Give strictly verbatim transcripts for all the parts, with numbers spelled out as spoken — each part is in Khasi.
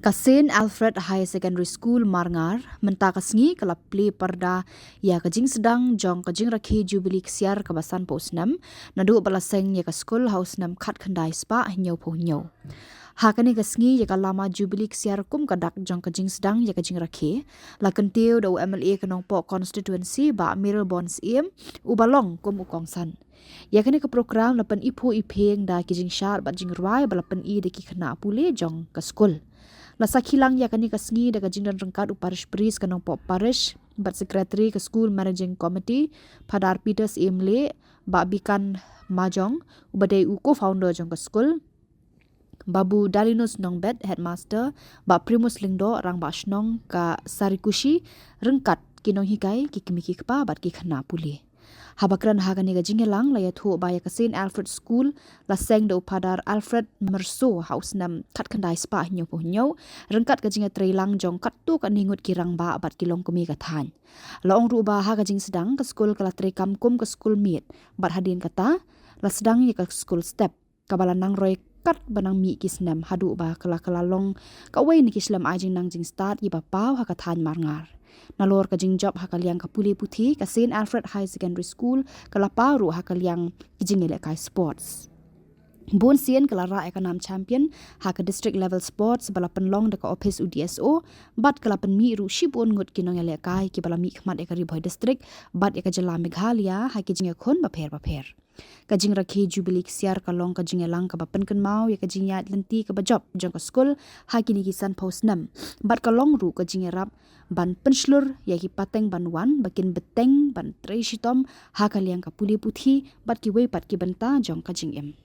Ka Saint Alfred Higher Secondary School Marngar mynta ka sngi ka la plie parda ïa ka jingsdang jong ka jingrakhe Jubilee Ksiar kaba sanphew snem, naduh ba la seng ïa ka skul ha u snem khatkhyndai spah hynñiewphew hynñiew. Ha kane ka sngi ïa ka lama Jubilee Ksiar kum ka dak jong ka jingsdang ïa ka jingrakhe, la kyntiew da u M L A ka Nongpoh Constituency, Bah Mayralborn Syiem, uba long kum u kongsan. Ïa kane ka program la pyn-iphuh iphieng da ki jingshad bad jingrwai ba la pyni da ki khynnah pule jong ka skul. La sakhi lang ïa kane ka sngi da ka jingdon ryngkat u Parish Priest ka Nongpoh Parish bad Secretary ka School Managing Committee, Phadar Peter Syiem Leh, Bah Bikan Majong, uba dei u co-founder jong ka skul, Babu Dalinus Nongbet, Headmaster, Bah Primus Lyngdoh, Rangbah Shnong ka Sarikushi, ryngkat ki nonghikai, ki kmie ki kpa bad ki khynnah pule. Haba kren ha kane ka jingïalang la ïathuh ba ïa ka Saint Alfred School la seng da u Phadar Alfred Merso ha u snem khatkhyndai spah hynñiewphew hynñiew, ryngkat ka jingïatreilang jong katto katne ngut ki rangbah bad ki longkmie ka thaiñ. La ong ruh ba ha ka jingsdang ka skul ka la treikam kum ka skul miet, bad hadien kata la sdang ïa ka skul step, kaba la nang roi katba nang mih ki snem haduh ba ka la, ka la long kawei na ki shlem ai jingnang jingstad kiba paw ha ka thaiñ Marngar. Nalor ka jingjop ha ka liang ka pule puthi, ka Saint Alfred Higher Secondary School ka la paw ruh ha ka liang ki jingïalehkai sports. Bun sien ka la rah ïa ka nam champion ha ka district level sports ba la pynlong da ka ophis u D S O, bad ka la pynmih ruh shibun ngut ki nongïalehkai kiba la mihkhmat ïa ka Ri Bhoi District bad ïa ka jylla Meghalaya ha ki jingïakhun bapher bapher. Ka jingrakhe Jubilee Ksiar ka long ka jingïalang kaba pynkynmaw ïa ka jingïaid lynti kaba jop jong ka skul ha kine ki sanphew snem, bad ka long ruh ka jingïarap ban pynshlur ïa ki pateng ban wan ba kin bteng ban trei shitom ha ka liang ka pule puthi bad kiwei pat ki bynta jong ka jingim.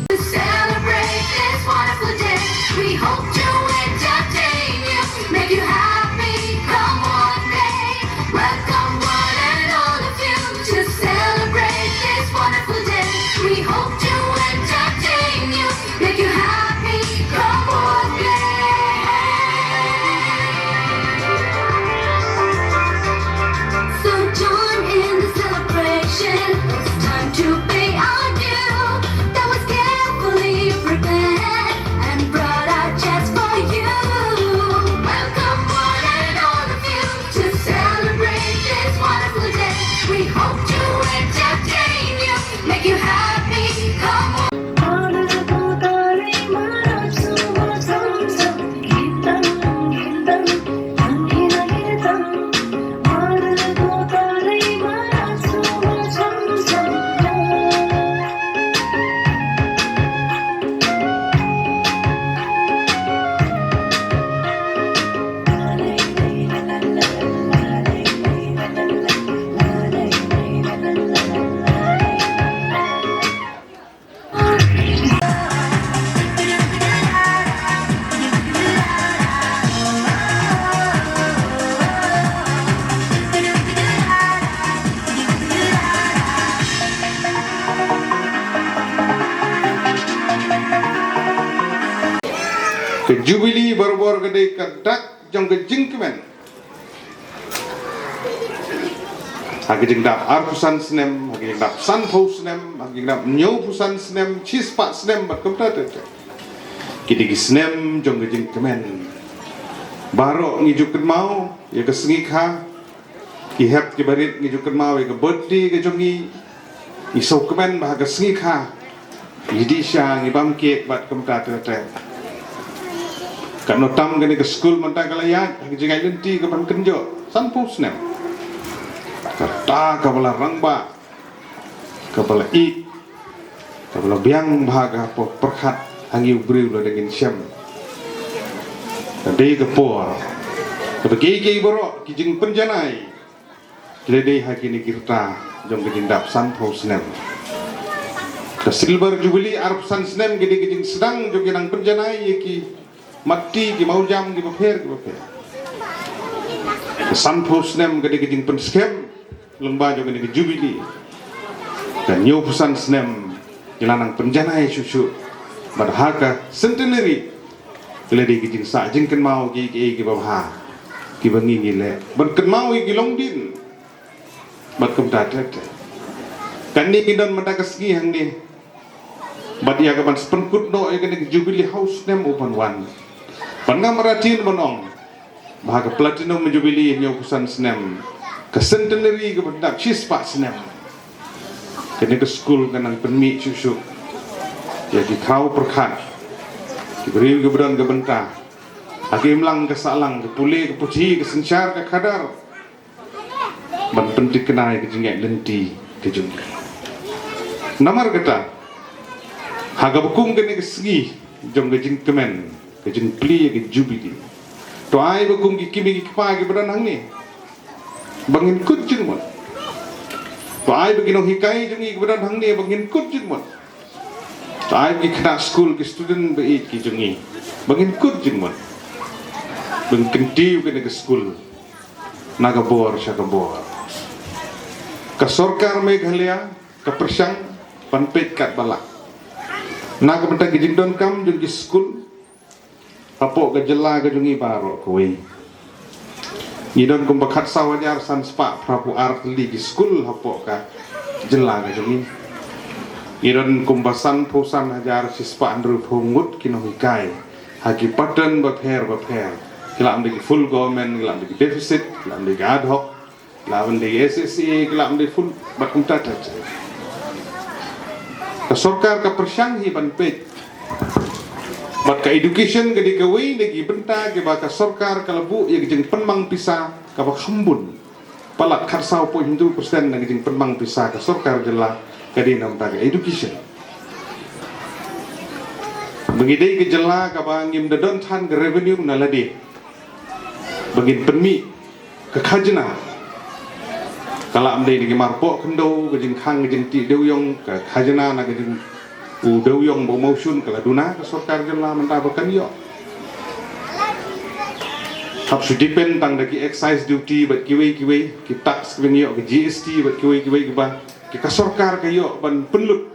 To celebrate this wonderful day, we hope to entertain you, make you happy, come on, play. Welcome one and all of you to celebrate this wonderful day. We hope to entertain you, make you happy, come on, play. So join in the celebration. It's time to pay our due. That was carefully prepared and brought out just for Jubilee barabor ka dei ka dak jong ka jingkmen. Ha ka jingdap arphew san snem, ha ka jingdap sanphew snem, ha ka jingdap hynñiewphew san snem, shispah snem bad kumta ter ter. Ki dei ki snem jong ka jingkmen. Baroh ngi ju kynmaw ïa ka sngi kha, ki hep ki barit ngi ju kynmaw ïa ka birthday ka jong ngi. Ngi sngewkmen ba ha ka sngi kha ngi dih sha, ngi bam kek bad kumta ter ter. Katno tam kane ka skul mynta ka la ïaid ha ka jingïaid lynti ka ban kynjoh sanphew snem. Kata kaba la rangbah, kaba la ïeit, kaba la biang bha ka por pyrkhat ha ngi u briew lada ngin shem. Ka dei ka por kaba kiei kiei baroh ki jingpynjanai ki la dei ha kine ki rta jong ka jingdap sanphew snem. Ka Silver Jubilee arphew san snem ka dei ka jingsdang jong ki nang pynjanai ïa ki matti, ki mawjam, ki bapher ki bapher. Ka sanphew snem ka dei ka jingpynskhem lyngba jong kane ka Jubilee. Ka hynñiewphew san snem ngi la nang pynjanai shuh shuh. Bad ha ka Centenary ka la dei ka jingsah jingkynmaw kiei kiei kiba bha kiba ngi ngi leh ban kynmaw ïa ki longdien. Bad kumta ter ter. Kane ngi don mynta ka sngi hangne. Bad ïa ka ban spynkut noh ïa kane ka Jubilee ha u snem u ban wan. Ban ngam artatien ban ong ba ha ka Platinum Jubilee hynñiewphew san snem, ka Centenary ka ban dap shispah snem, kane ka skul ka nang pynmih shuh shuh ïa ki khraw pyrkhat, ki briew kiba don ka bynta ha ka imlang ka sahlang, ka pule ka puthi, ka synshar ka khadar, ban pynthikna ïa ka jingïaid lynti ka jong ngi. Namar kata, ha kaba kum kane ka sngi jong ka jingkmen, ka jingplie, ka Jubilee, to ai ba kum ki kmie ki kpa kiba don hangne ba ngin kut jingmut. To ai ba ki nonghikai jong ngi kiba don hangne ba ngin kut jingmut. To ai ba ki khynnah skul, ki student ba ïeit ki jong ngi ba ngin kut jingmut, ba ngin kyntiew kane ka skul na ka bor sha ka bor. Ka sorkar Meghalaya ka pyrshang ban peit katba lah na ka bynta ka jingdonkam jong ki skul hapoh ka jylla ka jong ngi baroh kawei. Ngi don kumba khatsaw hajar san spah phraphew ar tylli ki skul hapoh ka jylla ka jong ngi. Ngi don kumba sanphew san hajar shispah hynriewphew ngut ki nonghikai ha ki pattern bapher bapher. Ki lah ban dei ki full government, ki lah ban dei ki deficit, ki lah ban dei ki ad hoc, lah ban dei S S A, lah ban dei full, bad kumta ter ter. Ka sorkar ka pyrshang hi ban peit. Bad ka education ka dei kawei na ki bynta kiba ka sorkar ka la buh ïa ka jingpynmang pisa kaba kham bun. Palat khatsaw point hynriew percent na ka jingpynmang pisa ka sorkar jylla ka dei na bynta ka education. Ba ngi dei ka jylla kaba ngim da don than ka revenue na lade ba ngin pynmih ka khajna. Ka lah ban dei na ki marpoh khyndew, ka jingkhang ka jingtih dewiong, ka khajna na ka jing u dewiong ba u mawshun ka la duna ka sorkar jylla mynta ba kan ïoh. Hap shu depend tang da ki excise duty bad kiwei kiwei ki tax kiba ngi ïoh, ka G S T bad kiwei kiwei kiba ki ka sorkar ka ïoh ban pynlut.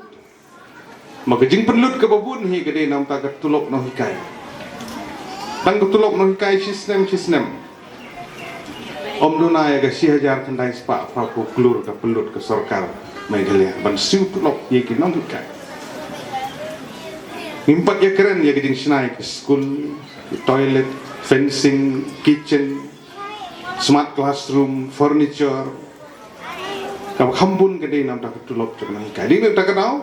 Ma ka jingpynlut kaba bun hi ka dei na bynta ka tulop nonghikai. Tang ka tulop nonghikai shi snem shi snem ym duna ïa ka shi hajar khyndai spah phraphew klur ka pynlut ka sorkar Meghalaya ban siew tulop ïa ki nonghikai. Ngim pat ïakren ïa ka jingshna ïa ki skul, ki toilet, fencing, kitchen, smart classroom, furniture. Kaba kham bun ka dei na bynta ka tulop jong ki nonghikai. Dei na bynta ka daw